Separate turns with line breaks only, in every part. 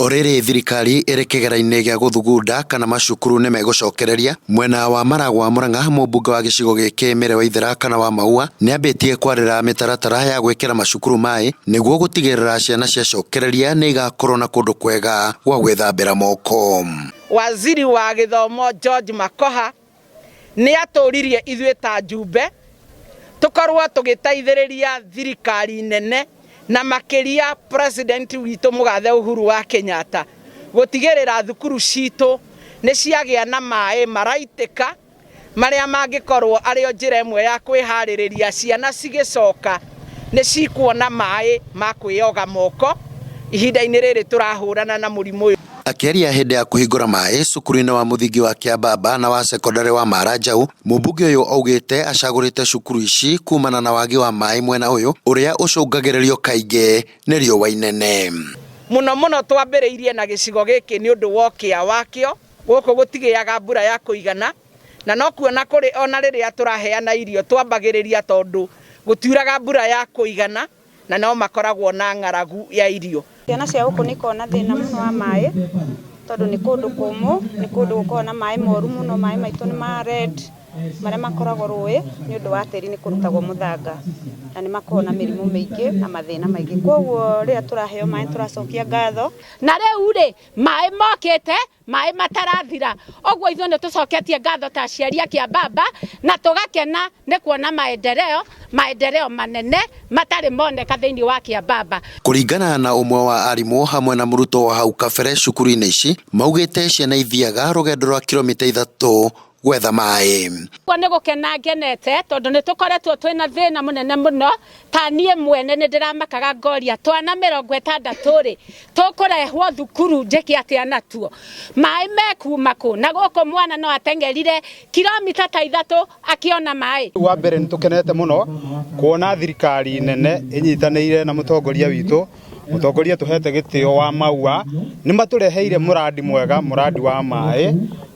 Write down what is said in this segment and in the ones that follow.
O rĩrĩ thirikari ĩrĩ kĩgera-inĩ gĩa gũthugunda kana macukuru nĩmegũcokereria mwena wa Maragwa Murang'a mũmbunge wa gĩcigo gĩkĩ Mary Waithera kana wa Maua nĩambĩtie kwarĩra mĩtaratara ya gwĩkĩra macukuru maĩ nĩguo gũtigĩrĩra ciana ciacokereria nĩ igakorwo na kũndũ kwega gwa gwĩthambĩra moko.
Waziri wa gĩthomo George Makoha nĩ atũririe ithuĩ ta njumbe tũkorwo tũgĩteithĩrĩria thirikari nene na makĩria president witũ mũgathe Uhuru wa Kenyatta gũtigĩrĩra thukuru citũ nĩ ciagĩa na maĩ maraitĩka marĩa mangĩkorwo arĩ o njĩra ĩmwe ya kwĩharĩrĩria ciana cigĩcoka nĩ cikuona maĩ ma kwĩyoga moko ihinda-inĩ rĩrĩ tũrahũrana na mũrimũ ũyũ.
Akĩaria hĩndĩ ya kũhingũra maĩ cukuru-inĩ wa mũthingi wa Kĩambamba na wa cekondarĩ wa Maranjau, mũmbunge ũyũ augĩte acagũrĩte cukuru ici kumana na wagi wa maĩ mwena ũyũ ũrĩa ũcũngagĩrĩrio kaingĩ nĩ riũa inene.
Mũno mũno twambĩrĩirie na gĩcigo gĩkĩ nĩ ũndũ wa ũkĩa wakĩo, gũkũ gũtigĩaga mbura ya kũigana, na no kuona kũrĩ ona rĩrĩa tũraheana irio twambagĩrĩria tondũ gũtiuraga mbura ya kũigana na no makoragwo na ng'aragu ya irio.
Ciana cia gũkũ nĩ ikoragwo na thĩna mũno wa maĩ tondũ nĩ kũndũ kũmũ, nĩ kũndũ gũkoragwo na maĩ moru mũno, maĩ maitũ nĩ ma red marĩa makoragwo rũĩ nĩ ũndũ wa tĩri nĩ kũrutagwo mũthanga na nĩ makoragwo na mĩrimũ mĩingĩ na mathĩna maingĩ. Koguo rĩrĩa tũraheo maĩ tũracokia ngatho.
Na rĩu rĩ maĩ mokĩte maĩ matarathira ũguo ithuĩ nĩ tũcoketie ngatho ta aciari a Kĩambamba na tũgakena nĩ kuona maendeleo maendeleo manene matarĩ moneka thĩinĩ wa Kĩambamba.
Kũringana na ũmwe wa arimũ hamwe na mũrutwo wa hau kabere cukuru-inĩ ici maugĩte ciana ithiaga rũgendo rwa kilomita 3 gwetha maĩ.
Ũguo nĩ gũkena ngenete tondũ nĩ tũkoretwo twĩna thĩna mũnene mũno ta niĩ mwene nĩ ndĩramakaga ngoria twana 60 rĩ tũkũrehwo thukuru njĩke atĩa natuo maĩ mekuma kũ na gũkũ mwana no ateng'erire kilomita ta 3 akĩona maĩ.
Wa mbere nĩ tũkenete mũno kuona thirikari nene ĩnyitanĩire na mũtongoria witũ mũtongoria tũhete gĩtĩo wa Maua nĩ matũreheire mũrandi mwega mũrandi wa maĩ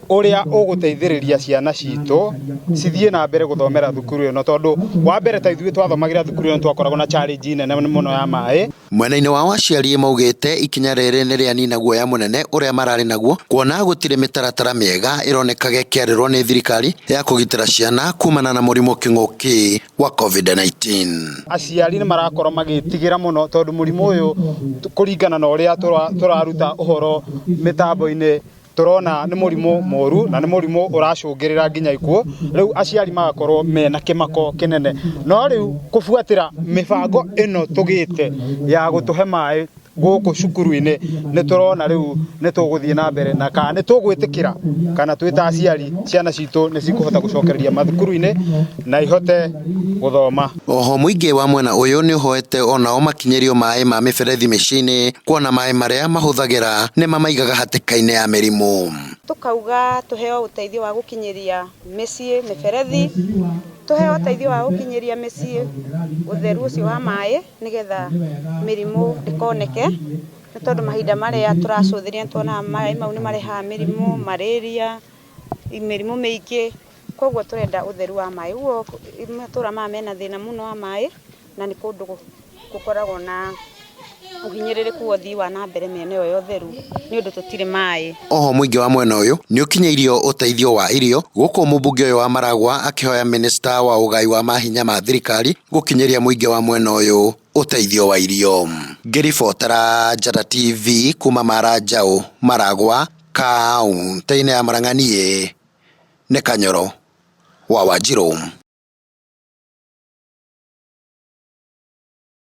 ũrĩa ũgũteithĩrĩria ciana citũ cithiĩ na mbere gũthomera thukuru ĩno tondũ wa mbere ta ithuĩ twathomagĩra thukuru ĩno twakoragwo na challenge nene mũno ya maĩ.
Mwena-inĩ wao aciari maugĩte ikinya rĩrĩ nĩ rĩanina guoya mũnene ũrĩa mararĩ naguo kuona gũtirĩ mĩtaratara mĩega ĩronekaga ĩkĩarĩrwo nĩ thirikari ya kũgitĩra ciana kumana na mũrimũ kĩng'ũki wa COVID-19.
Aciari nĩ marakorwo magĩtigĩra mũno tondũ mũrimũ ũyũ kũringana na ũrĩa tũraruta ũhoro mĩtambo-inĩ tũrona nĩ mũrimũ mũru na nĩ mũrimũ ũracũngĩrĩra nginya ikuũ. Rĩu aciari magakorwo mena kĩmako kĩnene, no rĩu kũbuatĩra mĩbango ĩno tũgĩte ya gũtũhe maĩ gũkũ cukuru-inĩ nĩ tũrona rĩu nĩ tũgũthiĩ na mbere na kana nĩ tũgwĩtĩkĩra kana twĩ ta aciari ciana citũ nĩ cikũhota gũcokereria mathukuru-inĩ na ihote gũthoma.
Oho mũingĩ wa mwena ũyũ nĩ ũhoete onao makinyĩrio maĩ ma mĩberethi mĩciĩ-inĩ kuona maĩ marĩa mahũthagĩra nĩ mamaigaga hatĩka-inĩ ya mĩrimũ.
Tũkauga tũheo ũteithio wa gũkinyĩria mĩciĩ mĩberethi, tũheo ũteithio wa gũkinyĩria mĩciĩ ũtheru ũcio wa maĩ nĩgetha mĩrimũ ndĩkoneke nĩ tondũ mahinda marĩa tũracũthĩrĩria nĩ tuonaga maĩ mau nĩ marehaga mĩrimũ, malaria, mĩrimũ mĩingĩ, koguo tũrenda ũtheru wa maĩ. Ũguo matũra maya mena thĩna mũno wa maĩ na nĩ kũndũ gũkoragwo na ũhinyĩrĩrĩku wa ũthii wa na mbere mĩena ĩyo ya ũtheru nĩ ũndũ tũtirĩ maĩ.
Oho mũingĩ wa mwena ũyũ nĩ ũkinyĩirio ũteithio wa irio gũkũ mũmbunge ũyũ wa Maragwa akĩhoya minista wa ũgai wa mahinya ma thirikari gũkinyĩria mũingĩ wa mwena ũyũ ũteithio wa irio. Ngĩribotera Njata TV kuma Maranjau, Maragwa, kaũntĩ-inĩ ya Murang'a niĩ nĩ Kanyoro wa Wanjirũ.